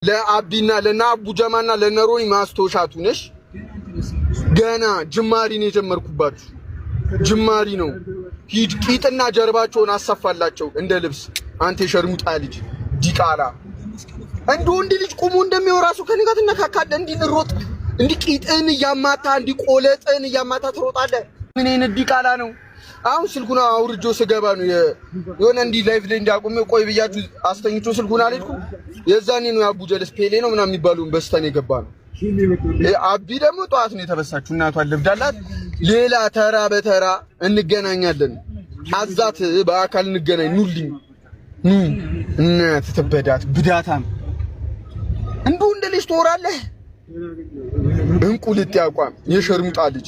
ለአብዲና ለነ አቡጀማና ለነሮኒ ማስታወሻቱ ነሽ። ገና ጅማሪ ነው የጀመርኩባችሁ። ጅማሪ ነው። ሂድ ቂጥና ጀርባቸውን አሰፋላቸው እንደ ልብስ። አንተ የሸርሙጣ ልጅ ዲቃላ፣ እንደ ወንድ ልጅ ቆሞ እንደሚወራ ሰው ከኔ ጋር ትነካካለህ። እንዲህ ሮጥ፣ እንዲህ ቂጥን እያማታ፣ እንዲህ ቆለጥን እያማታ ትሮጣለህ። ምን አይነት ዲቃላ ነው? አሁን ስልኩን አውርጆ ስገባ ነው የሆነ እንዲህ live ላይ እንዲያቆም ቆይ ብያችሁ አስተኝቶ ስልኩን አልሄድኩም። የዛኔ ነው የአቡ ጀለስ ፔሌ ነው ምናምን የሚባለውን በስተን የገባ ነው። አቢ ደግሞ ጠዋት ነው የተበሳችሁ። እናቷን ልብዳላት። ሌላ ተራ በተራ እንገናኛለን። አዛት በአካል እንገናኝ። ኑልኝ ኑ። እናት ትበዳት ብዳታም እንዱ እንደ ልጅ ትወራለህ። እንቁልጥ ያቋም የሸርሙጣ ልጅ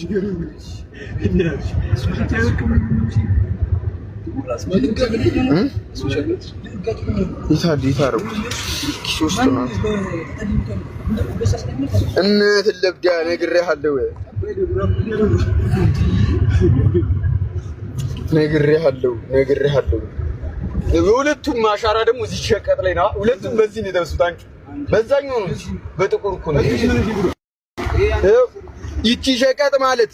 የታለ የታረጉት ኪስ ውስጥ ነው። እናትህ ለብዳ ነግሬሃለሁ፣ ነግሬሃለሁ፣ ነግሬሃለሁ። ሁለቱም አሻራ ደግሞ እዚህ ሸቀጥ ላይ ነው። ሁለቱም በዚህ ነው የተበሱት። አንቺ በዛኛው ነው በጥቁር እኮ ነው። ይቺ ሸቀጥ ማለት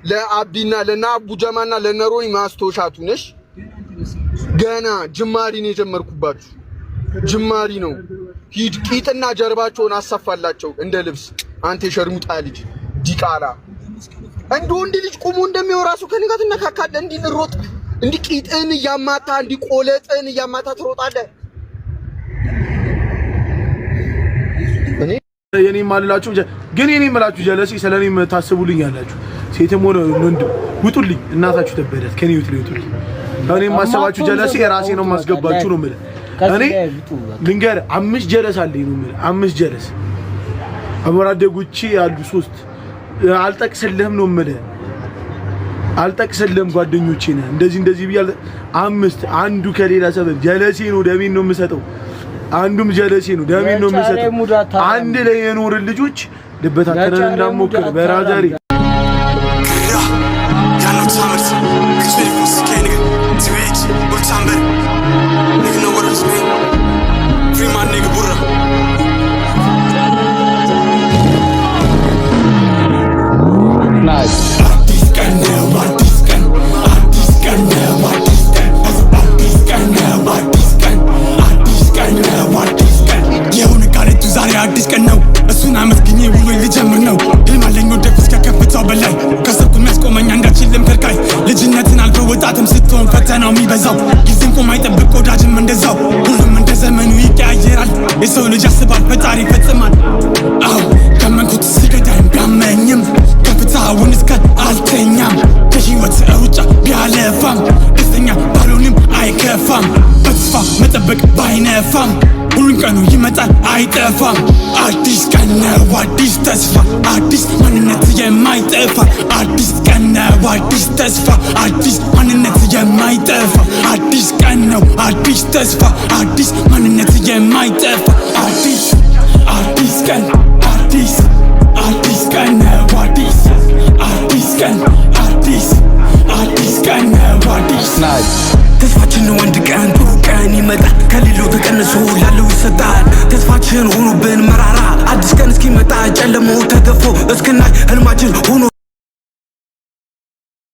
ለአብዲና ለነ አቡጀማና ለነሮኒ ማስታወሻቱ ነሽ። ገና ጅማሪ ነው የጀመርኩባችሁ። ጅማሪ ነው። ሂድ ቂጥና ጀርባቸውን አሰፋላቸው እንደ ልብስ። አንተ የሸርሙጣ ልጅ ዲቃላ፣ እንደ ወንድ ልጅ ቆሞ እንደሚወራ ሰው ከኔ ጋር ትነካካለህ። እንዲህ ሮጥ፣ እንዲህ ቂጥን እያማታ፣ እንዲህ ቆለጥን እያማታ ትሮጣለህ። እኔ የኔ ማልላችሁ ግን የኔ የምላችሁ ጀለሲ ስለኔ ታስቡልኝ ያላችሁ ሴትም ሆነ ወንድ ውጡልኝ፣ እናታችሁ ተበዳት ከኔ ህይወት ላይ ውጡልኝ። እኔ የማሰባችሁ ጀለሲ የራሴ ነው የማስገባችሁ ነው የምልህ። እኔ ልንገርህ 5 ጀለስ አለኝ ነው የምልህ። 5 ጀለስ አብሮ አደጎቼ ያሉ 3 አልጠቅስልህም ነው የምልህ። አልጠቅስልህም ጓደኞቼ ነህ እንደዚህ እንደዚህ ብዬ 5 አንዱ ከሌላ ሰበብ ጀለሴ ነው ደሜን ነው የምሰጠው። አንዱም ጀለሴ ነው ደሜን ነው የምሰጠው። አንድ ላይ የኖርን ልጆች ልበታተንን እንዳንሞክር በራዘሪ አዲስ ቀን ነው። እሱን አመስግኜ ውሎኝ ልጀምር ነው። ህልም አለኝ ወደፊት እስከ ከፍታው በላይ ካሰብኩት የሚያስቆመኝ አንዳች የለም ከልካይ። ልጅነትን አልፈህ ወጣትም ስትሆን ፈተናው የሚበዛው ጊዜም ቆሞ አይጠብቅ ወዳጅም እንደዛው። ሁሉም እንደ ዘመኑ ይቀያየራል። የሰው ልጅ ያስባል ፈጣሪ ይፈጽማል። አዎ ካመንኩት ሲገዳኝ ቢያመኝም ከፍታውን እስከ አልተኛም። ከህይወት ሩጫ ቢያለፋም ደስተኛ ባልሆንም አይከፋም። በተስፋ መጠበቅ ባይነፋም ሁሉም ቀኑ ይመጣል አይጠፋም። አዲስ ቀን ነው አዲስ ተስፋ አዲስ ማንነት የማይጠፋ አዲስ ቀን ነው አዲስ ተስፋ አዲስ ማንነት የማይጠፋ አዲስ ቀን ነው አዲስ ተስፋ አዲስ ማንነት የማይጠፋ አዲስ አዲስ ቀን አዲስ አዲስ ቀን ነው አዲስ አዲስ ቀን አዲስ አዲስ ቀን ነው አዲስ ተስፋችን ነው አንድ ቀን ጥሩ ቀን ይመጣል። ከሌለው ተቀንሶ ላለው ይሰጣል። ተስፋችን ሆኖብን መራራ አዲስ ቀን እስኪመጣ ጨለማው ተገፎ እስክናይ ህልማችን ሆኖ